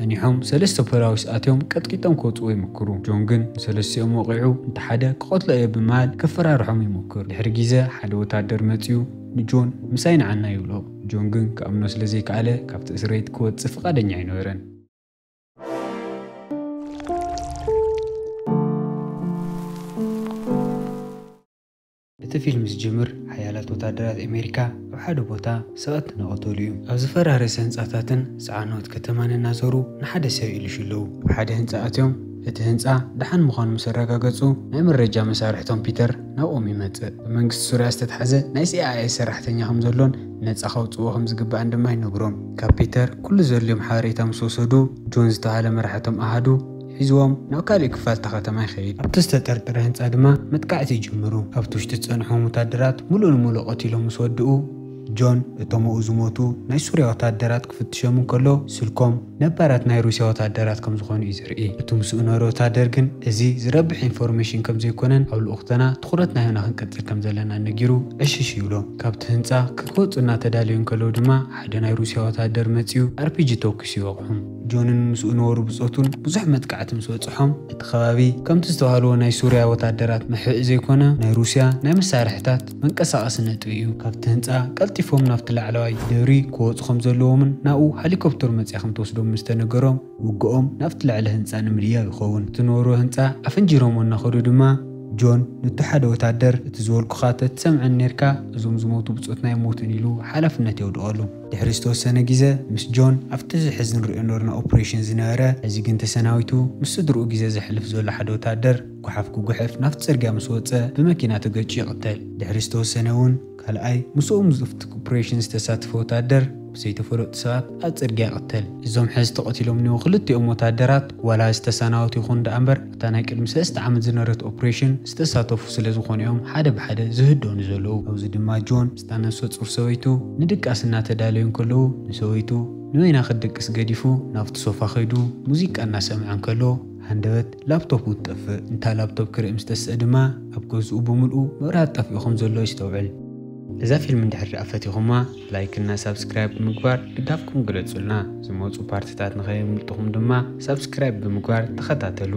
ጸኒሖም ሰለስተ ፖላዊስ ኣትዮም ቀጥቂጦም ክወጽዎ ይምክሩ። ጆን ግን ንሰለስቲኦም ወቒዑ፣ እንተ ሓደ ክቐትሎ እየ ብምባል ከፈራርሖም ይሞክር። ድሕሪ ግዜ ሓደ ወታደር መጺኡ ንጆን ምሳይ ንዓና ይብሎ። ጆን ግን ክኣምኖ ስለ ዘይከኣለ ካብቲ እስር ቤት ክወጽእ ፍቓደኛ ኣይነበረን። እቲ ፊልም ዝጅምር ሓያላት ወታደራት ኣሜሪካ ኣብ ሓደ ቦታ ሰባት እናቐተሉ እዩ። ኣብ ዝፈራረሰ ህንጻታትን ዝዓነወት ከተማን እናዞሩ ንሓደ ሰብ ይእልሹ ኣለዉ። ኣብ ሓደ ህንጻ ኣትዮም እቲ ህንጻ ደሓን ምዃኑ ምስ ኣረጋገጹ ናይ መረጃ መሳርሕቶም ፒተር ናብኦም ይመጽእ። ብመንግስቲ ሱርያ ዝተታሕዘ ናይ ሲኣይኤ ሰራሕተኛ ከም ዘሎን ነጻ ከውጽእዎ ከም ዝግባእን ድማ ይነግሮም። ካብ ፒተር ኩሉ ዘድልዮም ሓበሬታ ምስ ወሰዱ ጆን ዝተባሃለ መራሕቶም ኣሃዱ ሒዝዎም ናብ ካልእ ክፋል እታ ከተማ ይኸይድ። ኣብቲ ዝተጠርጠረ ህንጻ ድማ መጥቃዕቲ ይጅምሩ። ኣብቲ ውሽጢ ዝጸንሖም ወታደራት ሙሉእ ንሙሉእ ቀቲሎም ምስ ወድኡ ጆን እቶም ኣብኡ ዝሞቱ ናይ ሱርያ ወታደራት ክፍትሾም እንከሎ ስልኮም ነባራት ናይ ሩስያ ወታደራት ከም ዝኾኑ እዩ ዘርኢ። እቲ ምስኡ ነበረ ወታደር ግን እዚ ዝረብሕ ኢንፎርሜሽን ከም ዘይኮነን ኣብ ልኡኽተና ትኹረትና ሂብና ክንቀጽል ከም ዘለና ነጊሩ ዕሽሽ ይብሎ። ካብቲ ህንጻ ክወጹ እናተዳለዩ እንከለዉ ድማ ሓደ ናይ ሩስያ ወታደር መጺኡ ኣርፒጂ ተኩሱ ይወቕዖም። ጆንን ምስኡ ነበሩ ብጾቱን ብዙሕ መጥቃዕቲ ምስ በጽሖም እቲ ከባቢ ከምቲ ዝተባህልዎ ናይ ሱርያ ወታደራት መሕብኢ ዘይኮነ ናይ ሩስያ ናይ መሳርሕታት መንቀሳቐሲ ነጥቢ እዩ። ካብቲ ህንጻ ቀልጢፎም ናብቲ ላዕለዋይ ደብሪ ክወጹ ከም ዘለዎምን ናብኡ ሄሊኮፕተር መጺኣ ከም ትወስዶም ምስ ተነገሮም ውግኦም ናብቲ ልዕሊ ህንጻ ንምድያብ ይኸውን። እቲ ነበሩ ህንጻ ኣፈንጂሮሞ እናኸዱ ድማ ጆን ነቲ ሓደ ወታደር እቲ ዝበልኩኻ ተትሰምዐን ኔርካ እዞም ዝሞቱ ብጾትና ኣይሞቱን ኢሉ ሓላፍነት የውድቐሉ። ድሕሪ ዝተወሰነ ግዜ ምስ ጆን ኣብቲ ዝሕዝ ንሪኦ ነበርና ኦፕሬሽን ዝነበረ ሕዚ ግን ተሰናቢቱ ምስ ስድርኡ ግዜ ዘሕልፍ ዘሎ ሓደ ወታደር ጓሓፍ ክጉሕፍ ናብቲ ጽርግያ ምስ ወጸ ብመኪና ተገጭ ይቕተል። ድሕሪ ዝተወሰነ እውን ካልኣይ ምስኦም ኣብቲ ኦፕሬሽን ዝተሳተፈ ወታደር ብዘይተፈለጡ ሰባት ኣብ ጽርግያ ይቕተል። እዞም ሕዚ ተቐቲሎም እኒው ክልቲኦም ወታደራት ዋላ ዝተሰናበቱ ይኹን ደኣ እምበር ኣብታ ናይ ቅድሚ ሰለስተ ዓመት ዝነበረት ኦፕሬሽን ዝተሳተፉ ስለ ዝኾኑ እዮም ሓደ ብሓደ ዝህደኑ ዘለዉ። ኣብዚ ድማ ጆን ምስታ ነፍሰ ጡር ሰበይቱ ንድቃስ እናተዳለዩ እንከለዉ ንሰበይቱ ንበይና ክትድቅስ ገዲፉ ናብቲ ሶፋ ከይዱ ሙዚቃ እናሰምዐ እንከሎ ሃንደበት ላፕቶፕ ትጠፍእ። እንታ ላፕቶፕ ክርኢ ምስ ተስእ ድማ ኣብ ገዝኡ ብምልኡ መብራት ጠፊኡ ከም ዘሎ ይስተውዕል። እዛ ፊልም እንድሕር ደኣ ፈቲኹማ ላይክ እና ሳብስክራይብ ብምግባር ድጋፍኩም ግለጹልና። ዝመጹ ፓርትታት ንኸየምልጥኹም ድማ ሳብስክራይብ ብምግባር ተኸታተሉ።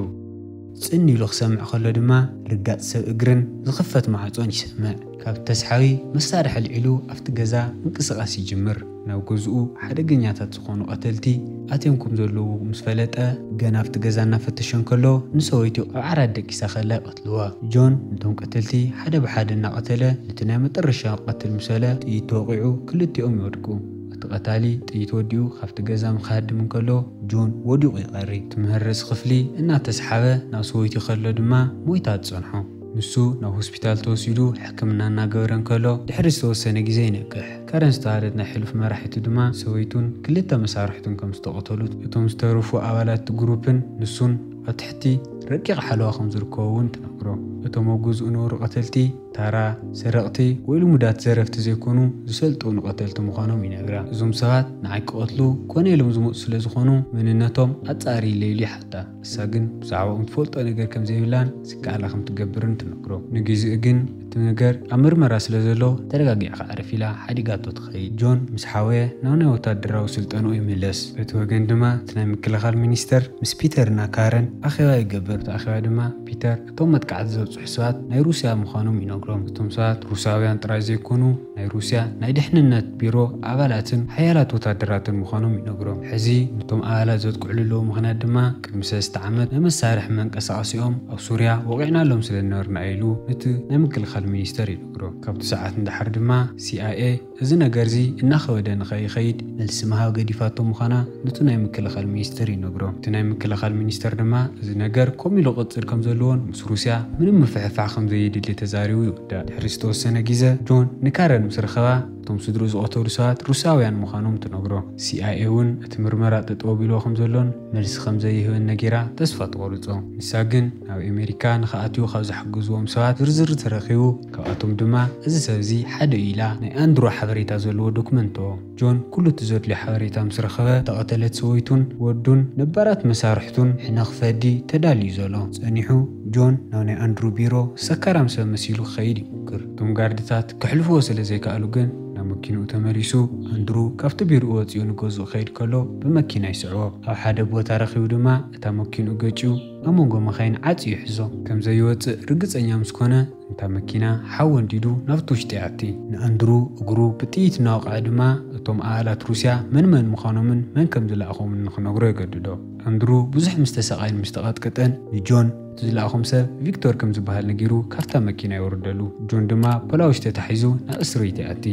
ጽን ኢሉ ክሰምዕ ከሎ ድማ ርጋጽ ሰብ እግርን ዝኽፈት ማዕጾን ይሰምዕ። ካብ ተስሓቢ መሳርሒ ኣልዒሉ ኣብቲ ገዛ ምንቅስቓስ ይጅምር። ናብ ገዝኡ ሓደገኛታት ዝኾኑ ቀተልቲ ኣትዮም ከም ዘለዉ ምስ ፈለጠ ገና ኣብቲ ገዛ እናፈተሸ እንከሎ ንሰበይቱ ኣብ ዓራት ደቂሳ ከላ ይቐትልዋ። ጆን ነቶም ቀተልቲ ሓደ ብሓደ እናቐተለ ነቲ ናይ መጠረሻ ክቐትል ምስ በለ ጥይት ተወቒዑ ክልቲኦም ይወድቁ። እቲ ቀታሊ ጥይት ወዲኡ ካብቲ ገዛ ምክሃድም እንከሎ ጆን ወዲቑ ይቐሪ። እቲ መሀረሲ ክፍሊ እናተስሓበ ናብ ሰበይቱ ከሎ ድማ ሞይታ ትጸንሖ። ንሱ ናብ ሆስፒታል ተወሲዱ ሕክምና እናገበረ እንከሎ ድሕሪ ዝተወሰነ ግዜ ይነቅሕ። ካረን ዝተባህለት ናይ ሕሉፍ መራሒቱ ድማ ሰበይቱን ክልተ መሳርሕቱን ከም ዝተቐተሉት እቶም ዝተረፉ ኣባላት ግሩፕን ንሱን ኣብ ትሕቲ ረቂቕ ሓለዋ ከም ዝርከቡ እውን ትነግሮ። እቶም ኣብ ገዝኡ ነበሩ ቀተልቲ ታራ ሰረቕቲ ወይ ልሙዳት ዘረፍቲ ዘይኮኑ ዝሰልጠኑ ቀተልቲ ምዃኖም ይነግራ። እዞም ሰባት ንዓይ ክቐትሉ ኮነ ኢሎም ዝመፁ ስለ ዝኾኑ መንነቶም ኣፃርይለይ ኢሉ ይሓታ። እሳ ግን ብዛዕባኦም ትፈልጦ ነገር ከም ዘይብላን ዝከኣላ ከም ትገብርን ትነግሮ። ንግዚኡ ግን እቲ ነገር ኣብ ምርመራ ስለ ዘሎ ተረጋጊዕካ ዕረፍ ኢላ ሓዲጋቶ ትኸይድ። ጆን ምስ ሓወየ ናብ ናይ ወታደራዊ ስልጠንኡ ይምለስ። በቲ ወገን ድማ እቲ ናይ ምክልኻል ሚኒስተር ምስ ፒተር እና ካረን ኣኼባ ይገብር። እቲ ኣኼባ ድማ ፒተር እቶም መጥቃዕቲ ዘብፅሑ ሰባት ናይ ሩስያ ምዃኖም ይነግሮም። እቶም ሰባት ሩስያውያን ጥራይ ዘይኮኑ ናይ ሩስያ ናይ ድሕንነት ቢሮ ኣባላትን ሓያላት ወታደራትን ምዃኖም ይነግሮም። ሕዚ ነቶም ኣባላት ዘጥቅዕሉ ኣለዉ ምኽንያት ድማ ቅድሚ ሰለስተ ዓመት ናይ መሳርሒ መንቀሳቐሲኦም ኣብ ሱርያ ወቒዕናሎም ስለ ዝነበርና ኢሉ ነቲ ናይ ምክልኻል ሚኒስተር ይነግሮ። ካብቲ ሰዓት ንደሓር ድማ ሲኣይኤ እዚ ነገርዚ እናኸበደ ንኸይኸይድ መልሲ ምሃብ ገዲፋቶ ምዃና ነቲ ናይ ምክልኻል ሚኒስተር ይነግሮ። እቲ ናይ ምክልኻል ሚኒስተር ድማ እዚ ነገር ከምኡ ኢሉ ክቕጽል ከም ዘለዎን ምስ ሩስያ ምንም ምፍሕፋሕ ከም ዘየድሊ ተዛሪቡ ይውዳእ። ድሕሪ ዝተወሰነ ግዜ ጆን ንካረን ምስ ረኸባ እቶም ስድርኡ ዝቐተሉ ሰባት ሩስያውያን ምዃኖም ትነግሮ። ሲኣይኤ እውን እቲ ምርመራ ጠጠው ኣቢልዎ ከም ዘሎን መልሲ ከም ዘይህበን ነጊራ ተስፋ ትቖርጾ። ንሳ ግን ናብ ኣሜሪካ ንኽኣትዉ ካብ ዝሕግዝዎም ሰባት ዝርዝር ተረኺቡ ካብኣቶም ድማ እዚ ሰብ እዚ ሓደ እዩ ኢላ ናይ ኣንድሮ ሓበሬታ ዘለዎ ዶክመንት ትህቦ። ጆን ኩሉ እቲ ዘድልዮ ሓበሬታ ምስ ረኸበ ዝተቐተለት ሰበይቱን ወዱን ነባራት መሳርሕቱን ሕነ ክፈዲ ተዳልዩ ዘሎ ጸኒሑ ጆን ናብ ናይ ኣንድሩ ቢሮ ሰካራም ሰብ መሲሉ ክኸይድ ይሞክር። እቶም ጋርድታት ከሕልፍዎ ስለ ዘይከኣሉ ግን ናብ መኪንኡ ተመሊሱ፣ ኣንድሩ ካብቲ ቢሮኡ ወጺኡ ንገዝኡ ክኸይድ ከሎ ብመኪና ይስዕቦ። ኣብ ሓደ ቦታ ረኺቡ ድማ እታ መኪንኡ ገጭዩ ኣብ መንጎ መኻይን ዓጽዩ ይሕዞ። ከም ዘይወጽእ ርግጸኛ ምስ ኮነ፣ እታ መኪና ሓዊ ኣንዲዱ ናብቲ ውሽጢ ይኣቲ። ንኣንድሩ እግሩ ብጥይት እናወቕዐ ድማ እቶም ኣባላት ሩስያ መን መን ምዃኖምን መን ከም ዝለኣኾምን ንኽነግሮ የገድዶ። ኣንድሩ ብዙሕ ምስ ተሰቓየን ምስ ተቐጥቀጠን፣ ንጆን እቲ ዝለኣኾም ሰብ ቪክቶር ከም ዝበሃል ነጊሩ ካብታ መኪና የውርደሉ። ጆን ድማ ፖላዊስ ተታሒዙ ናብ እስር ቤት ይኣቲ።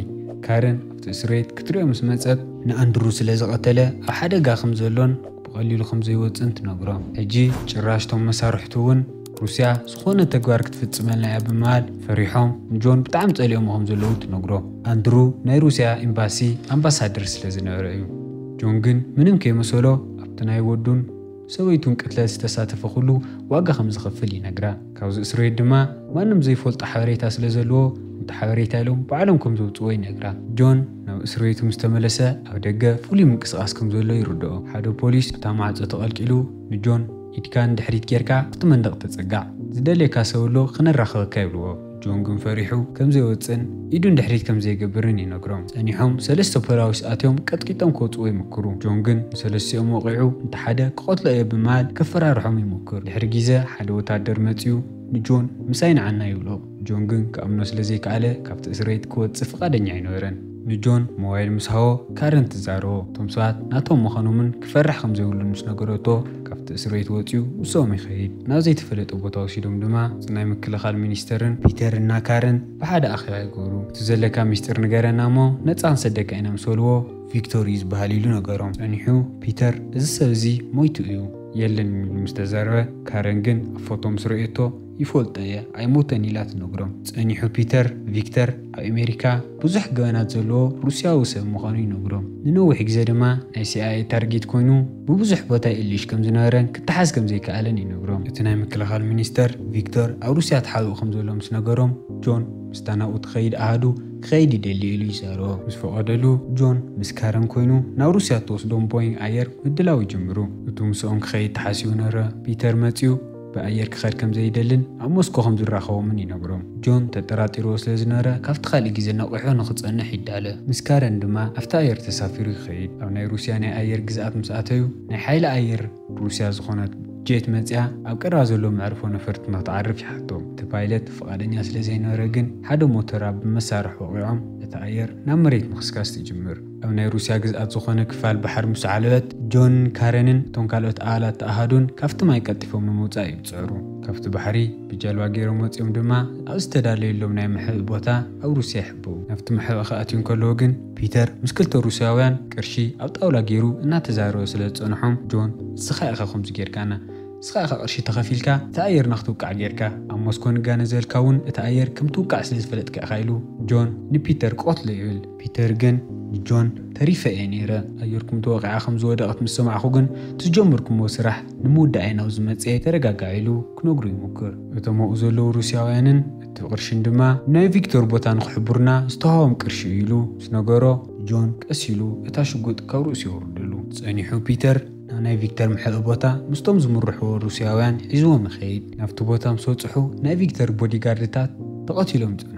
ካረን ኣብቲ እስር ቤት ክትሪኦ ምስ መጸት፣ ንኣንድሩ ስለ ዝቐተለ ኣብ ሓደጋ ከም ዘሎን ብቐሊሉ ከም ዘይወጽእን ትነግሮ። ሕጂ ጭራሽ እቶም መሳርሕቱ እውን ሩስያ ዝኾነ ተግባር ክትፍጽመልና እያ ብምባል ፈሪሖም ንጆን ብጣዕሚ ጸሊኦም ከም ዘለዉ ትነግሮ። ኣንድሩ ናይ ሩስያ ኤምባሲ ኣምባሳደር ስለ ዝነበረ እዩ። ጆን ግን ምንም ከይመሰሎ ኣብቲ ናይ ወዱን ሰበይቱን ቅትለት ዝተሳተፈ ኩሉ ዋጋ ከም ዝኸፍል ይነግራ። ካብዚ እስር ቤት ድማ ማንም ዘይፈልጦ ሓበሬታ ስለ ዘለዎ፣ እቲ ሓበሬታ ኢሎም ባዕሎም ከም ዘውፅዎ ይነግራ። ጆን ናብ እስር ቤቱ ምስ ተመለሰ፣ ኣብ ደገ ፍሉይ ምንቅስቓስ ከም ዘሎ ይርድኦ። ሓደ ፖሊስ ኣብታ ማዕጾ ተቐልቂሉ ንጆን፣ "ኢድካ ንድሕሪት ጌርካ ኣብቲ መንደቕ ተጸጋዕ፣ ዝደልየካ ሰብ ኣሎ ክነራኽበካ" ይብልዎ። ጆን ግን ፈሪሑ ከም ዘይወጽእን ኢዱ ንድሕሪት ከም ዘይገብርን ይነግሮም። ጸኒሖም ሰለስተ ፖላዊስ ኣትዮም ቀጥቂጦም ክወጽዎ ይምክሩ። ጆን ግን ንሰለስቲኦም ወቒዑ፣ "እንተ ሓደ ክቐትሎ እየ" ብምባል ከፈራርሖም ይምክር። ድሕሪ ግዜ ሓደ ወታደር መጺኡ ንጆን "ምሳይ ንዓና" ይብሎ። ጆን ግን ክኣምኖ ስለ ዘይከኣለ ካብቲ እስር ቤት ክወጽእ ፍቓደኛ ኣይነበረን። ንጆን ሞባይል ምስ ሃቦ ካረን ትዛረቦ። እቶም ሰባት ናቶም ምዃኖምን ክፈርሕ ከም ዘይብሉን ምስ ነገረቶ ካብቲ እስር ቤት ወጺኡ ምስኦም ይኸይድ። ናብ ዘይተፈለጠ ቦታ ወሲዶም ድማ ናይ ምክልኻል ሚኒስተርን ፒተርን እና ካረን ብሓደ ኣኼባ ይገብሩ። "እቲ ዘለካ ሚስጥር ንገረና እሞ ነጻ ክንሰደካ ኢና" ምስ በልዎ፣ "ቪክቶር እዩ ዝበሃል" ኢሉ ነገሮም። ጸኒሑ ፒተር "እዚ ሰብ እዚ ሞይቱ እዩ፣ የለን" ኢሉ ምስ ተዛረበ፣ ካረን ግን ኣብ ፎቶ ምስ ረእየቶ "ይፈልጦ እየ፣ ኣይሞተን" ኢላ ትነግሮም። ጸኒሑ ፒተር ቪክተር ኣብ ኣሜሪካ ብዙሕ ገበናት ዘለዎ ሩስያዊ ሰብ ምዃኑ ይነግሮም። ንነዊሕ ግዜ ድማ ናይ ሲኣይኤ ታርጌት ኮይኑ ብብዙሕ ቦታ ይእልሽ ከም ዝነበረን ክተሓዝ ከም ዘይከኣለን ይነግሮም። እቲ ናይ ምክልኻል ሚኒስተር ቪክቶር ኣብ ሩስያ ተሓቢኡ ከም ዘሎ ምስ ነገሮም፣ ጆን ምስታ ናብኡ ትኸይድ ኣሃዱ ክኸይድ ይደሊ ኢሉ ይዛረቦ። ምስ ፈቐደሉ፣ ጆን ምስ ካረን ኮይኑ ናብ ሩስያ እትወስዶም ቦይንግ ኣየር ምድላው ይጅምሩ። እቱ ምስኦም ክኸይድ ተሓሲቡ ነበረ ፒተር መጺኡ ብኣየር ክኸድ ከም ዘይደልን ኣብ ሞስኮ ከም ዝራኸቦምን ይነግሮም። ጆን ተጠራጢርዎ ስለ ዝነበረ ካብቲ ካልእ ግዜ ነቒሑ ንኽጸንሕ ይዳለ። ምስ ካረን ድማ ኣብቲ ኣየር ተሳፊሩ ይኸይድ። ኣብ ናይ ሩስያ ናይ ኣየር ግዝኣት ምስ ኣተዩ ናይ ሓይሊ ኣየር ሩስያ ዝኾነት ጄት መጽያ ኣብ ቀረባ ዘሎ መዕርፎ ነፈርቲ ንኽትዓርፍ ይሓቶም። እቲ ፓይለት ፍቓደኛ ስለ ዘይነበረ ግን ሓደ ሞተራ ብመሳርሒ ወቒዖም እቲ ኣየር ናብ መሬት ምኽስካስ ትጅምር። ኣብ ናይ ሩስያ ግዝኣት ዝኾነ ክፋል ባሕሪ ምስ ዓለበት ጆን ካረንን እቶም ካልኦት ኣባላት ተኣሃዱን ካብቲ ማይ ቀልጢፎም ንምውጻእ እዮም ዝጽዕሩ። ካብቲ ባሕሪ ብጃልባ ገይሮም ወጺኦም ድማ ኣብ ዝተዳለየሎም ናይ መሕብኢ ቦታ ኣብ ሩስያ ይሕብኡ። ናብቲ መሕብኢ ክኣትዩ እንከለዉ ግን ፒተር ምስ ክልተ ሩስያውያን ቅርሺ ኣብ ጣውላ ገይሩ እናተዛረበ ስለ ዝጸንሖም ጆን "ንስኻ ኢኻ ከምዚ ጌርካና፣ ንስኻ ኢኻ ቅርሺ ተኸፊልካ እቲ ኣየርና ክትውቃዕ ጌርካ፣ ኣብ ሞስኮ ንጋነ ዘልካ እውን እቲ ኣየር ከም ትውቃዕ ስለ ዝፈለጥካ ኢኻ" ኢሉ ጆን ንፒተር ክቐትሎ ይብል። ፒተር ግን ንጆን "ተሪፈ እየ ነይረ፣ ኣየርኩም ተወቒዓ ከም ዝወደቐት ምስ ሰማዕኹ ግን እቲ ዝጀመርኩምዎ ስራሕ ንምውዳእ እየ ናብዚ መጽየ፣ ተረጋጋዕ" ኢሉ ክነግሮ ይሙክር። እቶም ኣብኡ ዘለዉ ሩስያውያንን እቲ ቅርሽን ድማ ናይ ቪክቶር ቦታ ንኽሕብሩና ዝተዋህቦም ቅርሺ እዩ ኢሉ ምስ ነገሮ፣ ጆን ቀስ ኢሉ እታ ሽጉጥ ካብ ርእሱ የውርደሉ። ጸኒሑ ፒተር ናብ ናይ ቪክተር መሕብኢ ቦታ ምስቶም ዝምርሕዎ ሩስያውያን ሒዝዎም ይኸይድ። ናብቲ ቦታ ምስ በጽሑ ናይ ቪክተር ቦዲጋርድታት ተቐቲሎም ጸንሕዎም።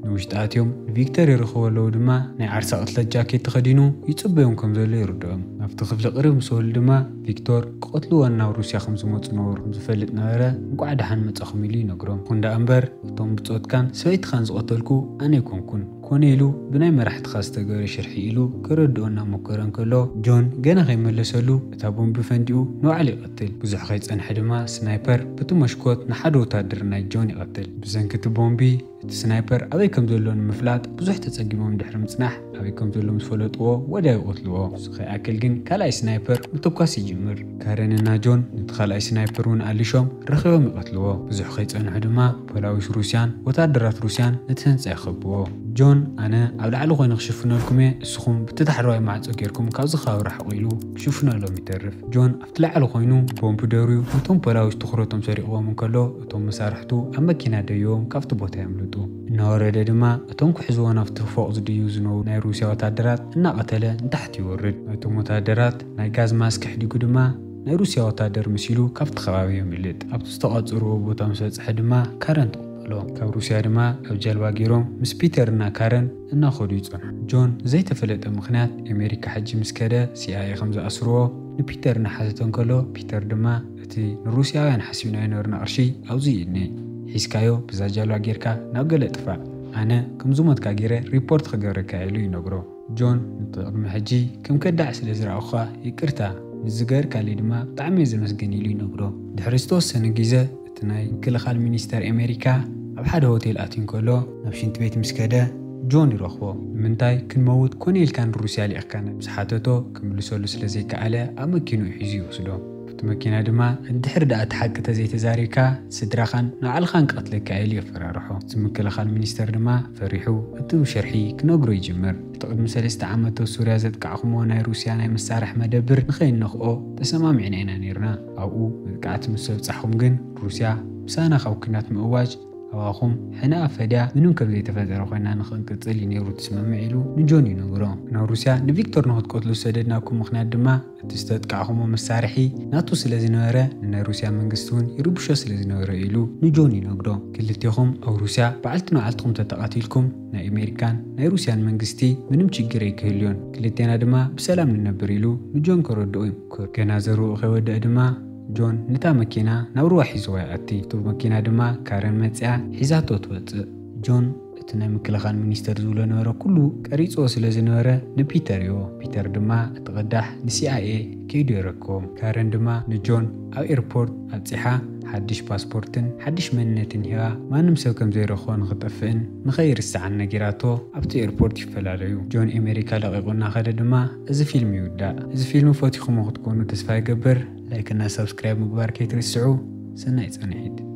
ንውሽጢ ኣትዮም ንቪክተር ይረኽቦ ኣለዉ ድማ ናይ ዓርሳ ቅትለት ጃኬት ተኸዲኑ ይጽበዮም ከም ዘሎ ይርድኦም። ናብቲ ክፍሊ ቅርብ ምስ በሉ ድማ ቪክቶር ክቐትልዎ ናብ ሩስያ ከም ዝመጹ ነበሩ ከም ዝፈልጥ ነበረ። "እንቋዕ ደሓን መጻኹም" ኢሉ ይነግሮም። ይኹን ደኣ እምበር እቶም ብጾትካን ሰበይትኻን ዝቐተልኩ ኣነ ኣይኮንኩን፣ ኮነ ኢሉ ብናይ መራሕትኻ ዝተገበረ ሽርሒ ኢሉ ከረድኦ እናሞከረ እንከሎ ጆን ገና ከይመለሰሉ እታ ቦምቢ ፈንዲኡ ንባዕሉ ይቐትል። ብዙሕ ከይጸንሐ ድማ ስናይፐር ብቲ መሽኮት ንሓደ ወታደር ናይ ጆን ይቐትል። ብሰንኪ እቲ ቦምቢ እቲ ስናይፐር ኣበይ ከም ዘሎ ንምፍላጥ ብዙሕ ተጸጊሞም ድሕሪ ምጽናሕ ኣበይ ከም ዘሎ ምስ ፈለጥዎ ወዲያው ይቐትልዎ። ንሱ ከይኣክል ግን ካልኣይ ስናይፐር ምትኳስ ይጅምር። ካረንና ጆን ነቲ ካልኣይ ስናይፐር እውን ኣሊሾም ረኺቦም ይቐትልዎ። ብዙሕ ከይጸንሑ ድማ ፖላዊስ ሩስያን ወታደራት ሩስያን ነቲ ህንጻ ይኸብዎ። ጆን "ኣነ ኣብ ላዕሊ ኮይነ ክሽፍነልኩም እየ፣ እስኹም ብቲ ታሕተዋይ ማዕጾ ጌርኩም ካብዚ ከባቢ ርሓቑ" ኢሉ ክሽፍነሎም ይተርፍ። ጆን ኣብቲ ላዕሊ ኮይኑ ቦምብ ደርብዩ ነቶም ፖላዊስ ትኹረቶም ሰሪቕዎም እንከሎ እቶም መሳርሕቱ ኣብ መኪና ደይቦም ካብቲ ቦታ የምልጡ። እናወረደ ድማ እቶም ክሕዝዎ ናብቲ ፎቕ ዝድይቡ ዝነበሩ ናይ ሩስያ ወታደራት እናቐተለ ንታሕቲ ይወርድ። ናይቶም ወታደራት ናይ ጋዝ ማስክ ኣሕዲጉ ድማ ናይ ሩስያ ወታደር መሲሉ ካብቲ ከባቢ የምልጥ። ኣብቲ ዝተቋጸርዎ ቦታ ምስ በጽሐ ድማ ካረን ትቕበሎ። ኣሎ። ካብ ሩስያ ድማ ኣብ ጃልባ ገይሮም ምስ ፒተር እና ካረን እናኸዱ ይጸንሑ። ጆን ዘይተፈለጠ ምኽንያት ኣሜሪካ ሕጂ ምስ ከደ ሲኣይኤ ከም ዝኣስርዎ ንፒተር እናሓተተ እንከሎ፣ ፒተር ድማ እቲ ንሩስያውያን ሓሲብናዮ ነበርና ቅርሺ ኣብዚ እዩ እኒኤ፣ ሒዝካዮ ብዛ ጃልባ ጌርካ ናብ ገለ ጥፋእ፣ ኣነ ከም ዝሞትካ ገይረ ሪፖርት ክገብረካ ኢሉ ይነግሮ። ጆን፣ ነቲ ቅድሚ ሕጂ ከም ከዳዕ ስለ ዝረኣኹኻ ይቅርታ፣ ንዝገበርካለይ ድማ ብጣዕሚ እየ ዘመስግን ኢሉ ይነግሮ። ድሕሪ ዝተወሰነ ግዜ እቲ ናይ ምክልኻል ሚኒስተር ኣሜሪካ ኣብ ሓደ ሆቴል ኣትዩ እንከሎ ናብ ሽንት ቤት ምስ ከደ ጆን ይረኽቦ። ንምንታይ ክንመውት ኮነ ኢልካ ንሩስያ ልኢኽካና? ምስ ሓተቶ ክምልሰሉ ስለ ዘይከኣለ ኣብ መኪንኡ ሒዙ ይወስዶ። ኣብቲ መኪና ድማ እንድሕር ደኣ እቲ ሓቂ ተዘይተዛሪብካ ስድራኻን ንባዕልኻን ክቐትለካ ኢሉ የፈራርሖ። እቲ ምክልኻል ሚኒስተር ድማ ፈሪሑ እቲ ብሸርሒ ክነግሮ ይጅምር። እቲ ቅድሚ ሰለስተ ዓመት ኣብ ሱርያ ዘጥቃዕኹምዎ ናይ ሩስያ ናይ መሳርሒ መደብር ንኸይንነኽኦ ተሰማሚዕና ኢና ነይርና። ኣብኡ መጥቃዕቲ ምስ ኣብጻሕኹም ግን ሩስያ ምሳና ካብ ኲናት ምእዋጅ ኣባኹም ሕነ ኣፈድያ ምንም ከም ዘይተፈጠረ ኮይና ንኽንቅጽል እዩ ነይሩ እቲ ስምምዕ ኢሉ ንጆን ይነግሮ። ናብ ሩስያ ንቪክቶር ንኽትቀትሉ ዝሰደድናኩም ምኽንያት ድማ እቲ ዝተጥቃዕኹሞ መሳርሒ ናቱ ስለ ዝነበረ ንናይ ሩስያ መንግስቲ እውን ይርብሾ ስለ ዝነበረ ኢሉ ንጆን ይነግሮ። ክልቴኹም ኣብ ሩስያ በዓልቲ ንባዕልትኹም ተተቓቲልኩም ናይ ኣሜሪካን ናይ ሩስያን መንግስቲ ምንም ችግር ኣይክህልዮን፣ ክልቴና ድማ ብሰላም ንነብር ኢሉ ንጆን ከረድኦ ይምክር። ገና ዘርኡ ከይወደአ ድማ ጆን ነታ መኪና ናብ ሩባ ሒዝዋ ይኣቲ። እቱ መኪና ድማ ካረን መጽያ ሒዛቶ ትወጽእ። ጆን እቲ ናይ ምክልኻል ሚኒስተር ዝብሎ ነበረ ኩሉ ቀሪጽዎ ስለ ዝነበረ ንፒተር ይቦ። ፒተር ድማ እቲ ቅዳሕ ንሲኣይኤ ከይዱ የረክቦም። ካረን ድማ ንጆን ኣብ ኤርፖርት ኣብጺሓ ሓድሽ ፓስፖርትን ሓድሽ መንነትን ሂባ ማንም ሰብ ከም ዘይረኽቦ ንኽጠፍእን ንኸይርስዓን ነጊራቶ ኣብቲ ኤርፖርት ይፈላለዩ። ጆን ኣሜሪካ ለቒቑ እናኸደ ድማ እዚ ፊልም ይውዳእ። እዚ ፊልም ፈቲኹሞ ክትኮኑ ተስፋ ይገብር። ላይክ እና ሳብስክራይብ ምግባር ከይትርስዑ። ሰናይ ጻንሒት።